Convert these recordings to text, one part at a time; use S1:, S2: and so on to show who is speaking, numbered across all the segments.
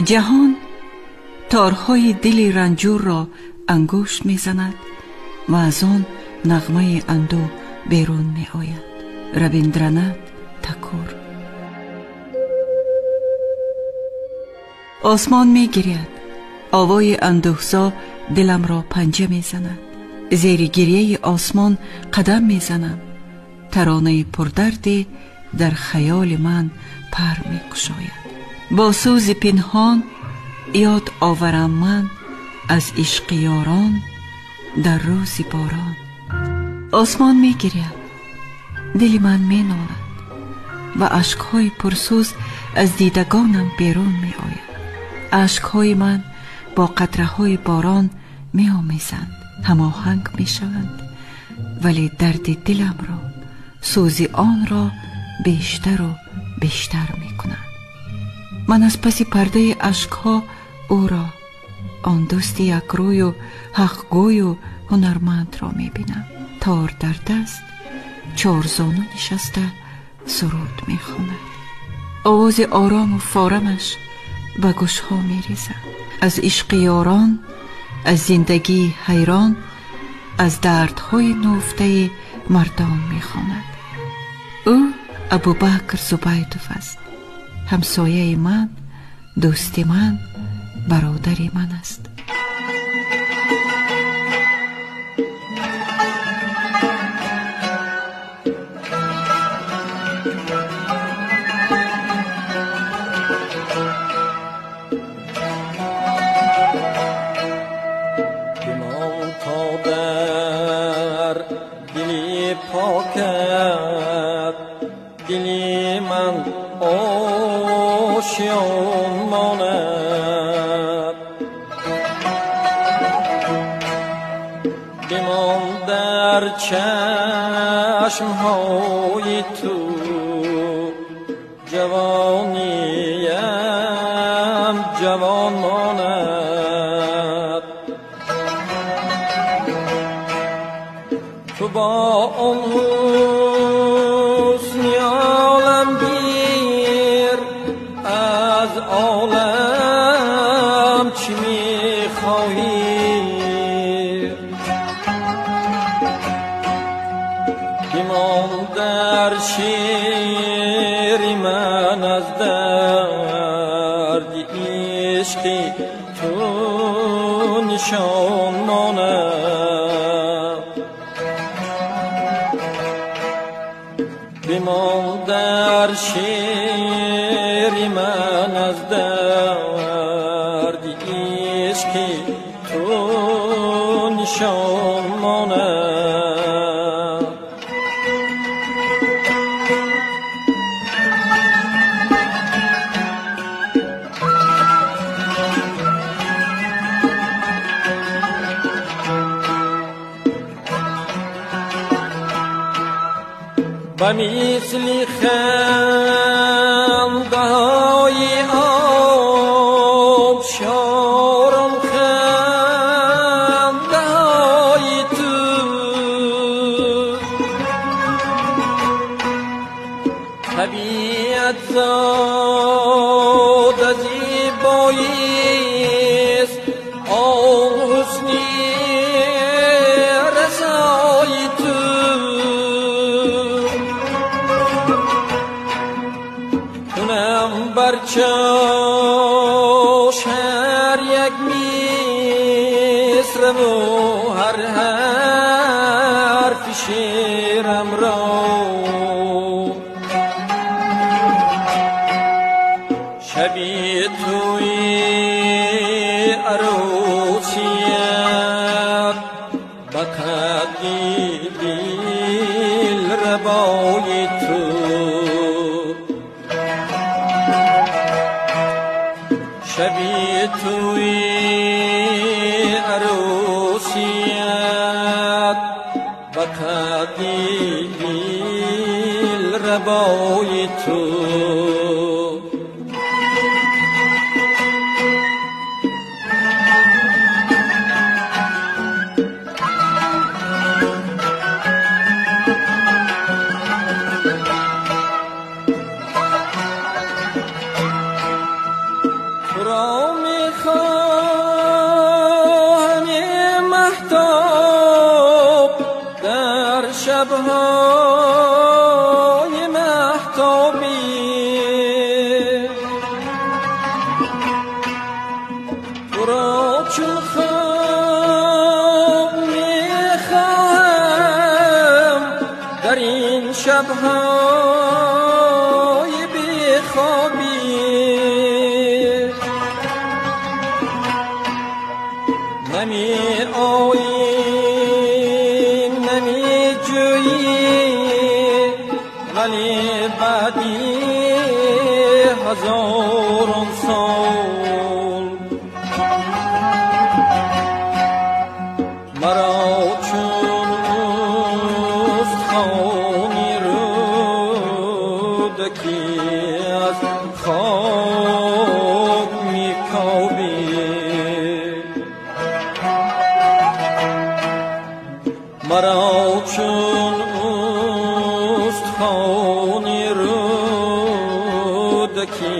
S1: Ҷаҳон торҳои дили ранҷурро ангушт мезанад ва аз он нағмаи андӯҳ берун меояд. Рабиндранат Такур. Осмон мегиряд, овои андӯҳзо диламро панҷа мезанад. Зери гирьяи осмон қадам мезанам. Таронаи пурдарде дар хаёли ман пар мекушояд. Бо сӯзи пинҳон ёд оварам ман аз ишқи ёрон дар рӯзи борон. Осмон мегиряд, дили ман менолад ва ашкҳои пурсӯз аз дидагонам берун меояд. Ашкҳои ман бо қатраҳои борон меомезанд, ҳамоҳанг мешаванд, вале дарди диламро, сӯзи онро бештару бештар мекунанд. Ман аз паси пардаи ашкҳо ӯро, он дӯсти якрӯю ҳақгӯю ҳунармандро мебинам. Тор дар даст, чорзону нишаста суруд мехонад. Овози орому форамаш ба гӯшҳо мерезад. Аз ишқи ёрон, аз зиндагии ҳайрон, аз дардҳои нуфтаи мардон мехонад. Ӯ Абубакр Зубайдов аст. Ҳамсояи ман, дӯсти ман, бародари ман аст.
S2: Бимон то дар дили покат, дили ман ошён монад. Бимон дар чашмҳои ту ҷавониям ҷавон монад. Ту бо он ҳусни оламгир аз олам чӣ мехоҳӣ? Бимон дар шеъри ман аз дарди ишқи ту нишон монад. Бимон дар шеъри ман аз дарди ишқи ту нишон монад. Ба мисли хандаҳои обшорон хандаҳои ту, табиат зода зебоист, он ҳусни расои ту. Кунам бар чош ҳар як мисраву ҳар ҳарфи шеърамро. Шаби туи арӯсият ба қадри дилрабои ту. Шаби туи арӯсият ба қадри дилрабои ту. شبهای مهتابی، تو را چون خواب میخواهم در این شبهای بیخوابی. نمی آیی نمی جویی، ولی بعدی هزاران سال مرا چون استخوانی رودکی از خاک میکاوی. مرا چون استخوانی رودکی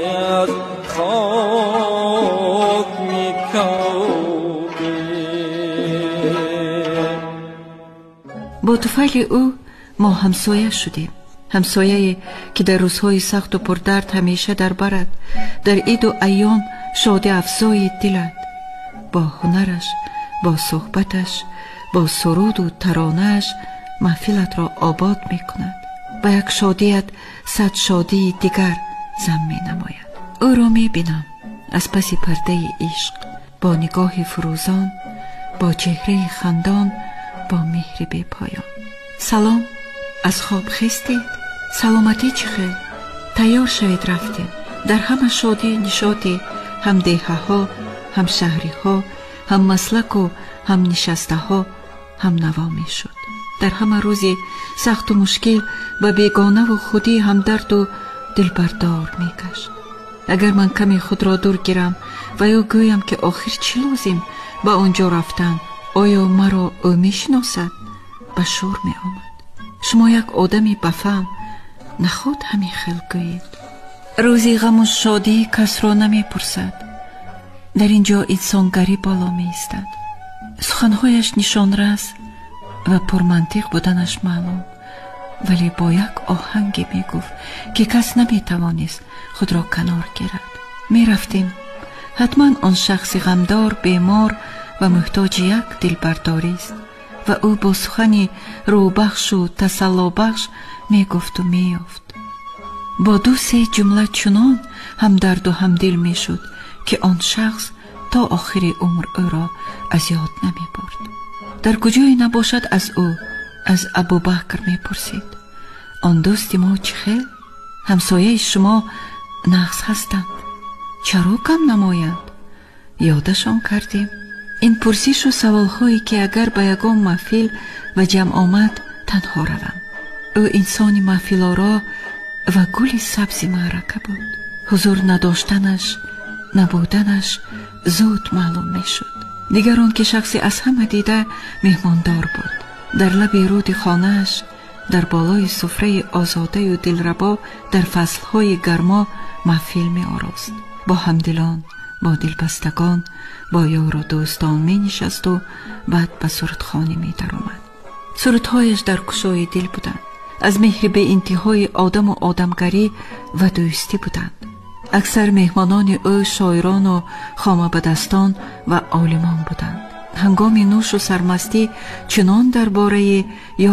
S2: از خاک میکاوی.
S1: Бо туфайли ӯ мо ҳамсоя шудем. Ҳамсояе, ки дар рӯзҳои сахту пурдард ҳамеша дар барад, дар иду айём шоди афзои дилад. Бо ҳунараш, бо суҳбаташ, бо суруду таронааш маҳфилатро обод мекунад. Ба як шодият сад шодии дигар зам менамояд. Ӯро мебинам аз паси пардаи ишқ, бо нигоҳи фурӯзон, бо чеҳраи хандон, бо меҳри бепоён. Салом, аз хоб хестед? Саломатӣ чӣ хел? Тайёр шавед, рафтем. Дар ҳама шодию нишоти ҳам деҳаҳо, ҳам шаҳриҳо, ҳам маслаку ҳам нишастаҳо ҳамнаво мешуд. Дар ҳама рӯзи сахту мушкил ба бегонаву худӣ ҳамдарду дилбардор мегашт. Агар ман каме худро дур гирам ва ё гӯям, ки охир чӣ лозим ба он ҷо рафтан, оё маро ӯ мешиносад, ба шӯр меомад. Шумо як одами бафаҳм, наход ҳамин хел гӯед. Рӯзи ғаму шодӣ касро намепурсад. Дар ин ҷо инсонгарӣ боло меистад. Суханҳояш нишонрас ва пурмантиқ буданаш маълум, вале бо як оҳанге мегуфт, ки кас наметавонист худро канор гирад. Мерафтем. Ҳатман он шахси ғамдор, бемор ва муҳтоҷи як дилбардорист ва ӯ бо сухани рӯҳбахшу тасаллобахш мегуфту меёфт. Бо ду се ҷумла чунон ҳамдарду ҳамдил мешуд, ки он шахс то охири умр ӯро аз ёд намебурд. Дар куҷое набошад, аз ӯ, аз Абубакр мепурсид: он дӯсти мо чӣ хел? Ҳамсояи шумо нағз ҳастанд, чаро кам намоянд? Ёдашон кардем. Ин пурсишу саволҳое, ки агар ба ягон маҳфил ва ҷамъомад танҳо равам. Ӯ инсони маҳфилоро ва гули сабзи маърака буд. Ҳузур надоштанаш, набуданаш зуд маълум мешуд. Дигар он ки шахсе аз ҳама дида меҳмондор буд. Дар лаби руди хонааш, дар болои суфраи озодаю дилрабо, дар фаслҳои гармо маҳфил меорост. Бо ҳамдилон, бо дилбастагон, бо ёру дӯстон менишасту баъд ба сурудхонӣ медаромад. Сурудҳояш дар кушои дил буданд, аз меҳри беинтиҳои одаму одамгарӣ ва дӯстӣ буданд. Аксар меҳмонони ӯ шоирону хомабадастон ва олимон буданд. Ҳангоми нӯшу сармастӣ чунон дар бораи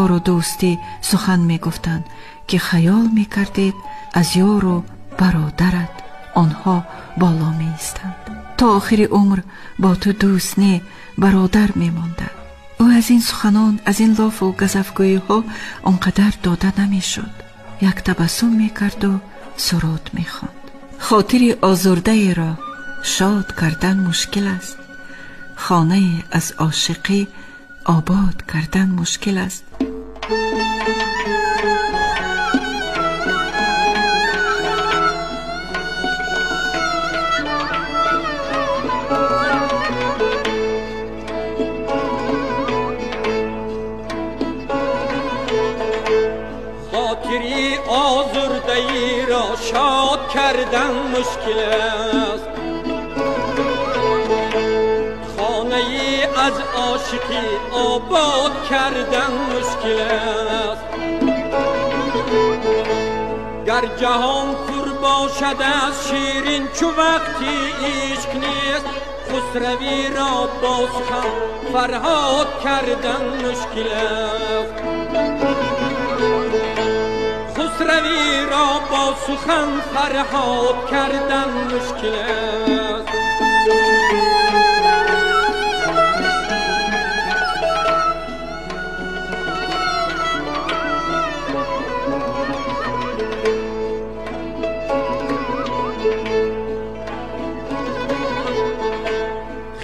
S1: ёру дӯстӣ сухан мегуфтанд, ки хаёл мекардед аз ёру бародарат онҳо боло меистанд. То охири умр бо ту дӯст не, бародар мемонданд. Ӯ аз ин суханон, аз ин лофу газафгӯиҳо он қадар дода намешуд. Як табассум мекарду суруд мехонд. Хотири озурдаеро шод кардан мушкил аст. Хонае аз ошиқӣ обод кардан мушкил аст.
S2: Хотири озурдаиро шод кардан мушкил аст. Хонаи از عاشقی آباد کردن مشکل است. گر جهان پر باشد از شیرین چو وقتی عشق نیست، خسروی را با سخن فرهاد کردن مشکل است. خسروی را با سخن فرهاد کردن مشکل است.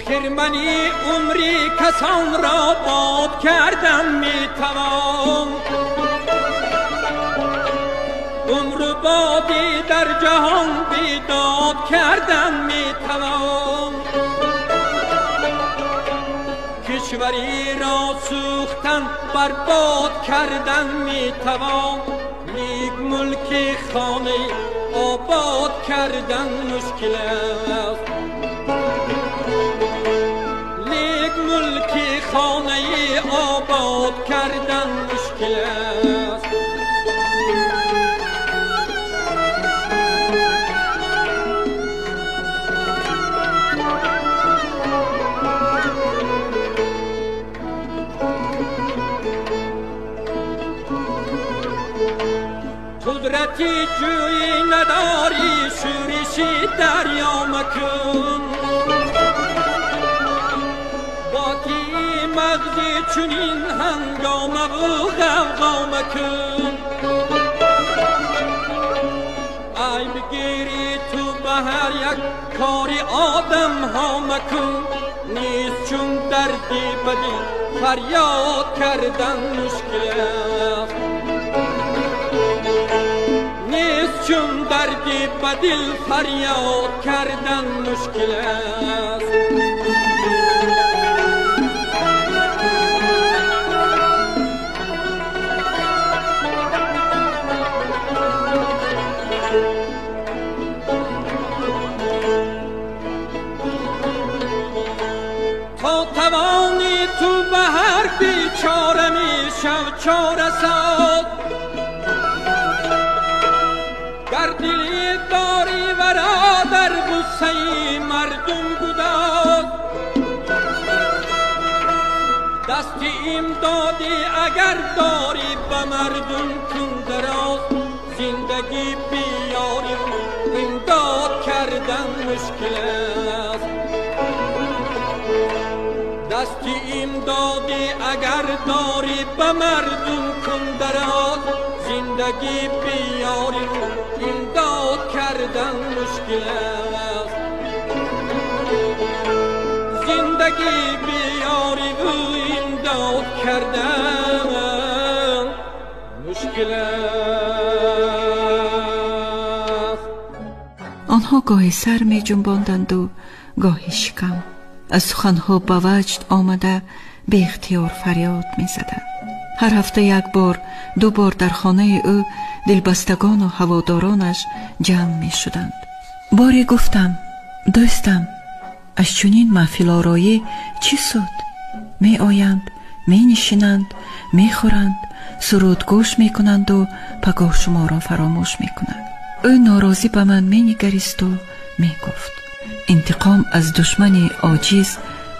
S2: خرمنی عمری کسان را باد کردن میتوان، عمر بادی در جهان بیداد کردن میتوان. کشوری را سوختن برباد کردن میتوان، نیک ملکی خانه آباد کردن مشکل است. لیک ملکی خانه آباد کردن مشکل است. قدرتی جویی نداری شورشی دریا مکن، باتی مغزی چنین هنگامه و غوغا مکن. عیب گیری تو به هر یک کاری آدم ها مکن، نیست چون دردی بدی فریاد کردن مشکل است. نیست چون دردی بدل فریاد کردن مشکل است. تا توانی تو به هر بیچاره می شو چاره ساز، گر دلی داری ورا در غصه مردم گداز. دست امدادی اگر داری به مردم کن دراز، زندگی بیاری امداد کردن مشکل است. دست امدادی اگر داری به مردم کن دراز، زندگی بیاری امداد کردن مشکل است. زندگی بیاری و امداد کردن مشکل است.
S1: آنها گاهی سر می جنباندند و گاهی شکم. از سخنها به وجد آمده به اختیار فریاد می زدند. هر هفته یک بار دو بار در خانه او دلبستگان و هوادارانش جمع می شدند. باری گفتم دوستم از چنین محفل آرایی چی سود؟ می آیند، می نشینند، می خورند، سرود گوش می کنند و پگاه شما را فراموش می کنند. او ناراضی به من می نگریست و می گفت انتقام از دشمن عاجز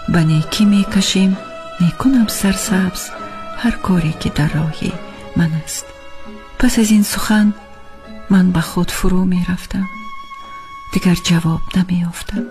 S1: به نیکی می کشیم، می کنم سرسبز هر کاری که در راه من است. پس از این سخن من به خود فرو می رفتم، دیگر جواب نمی یافتم.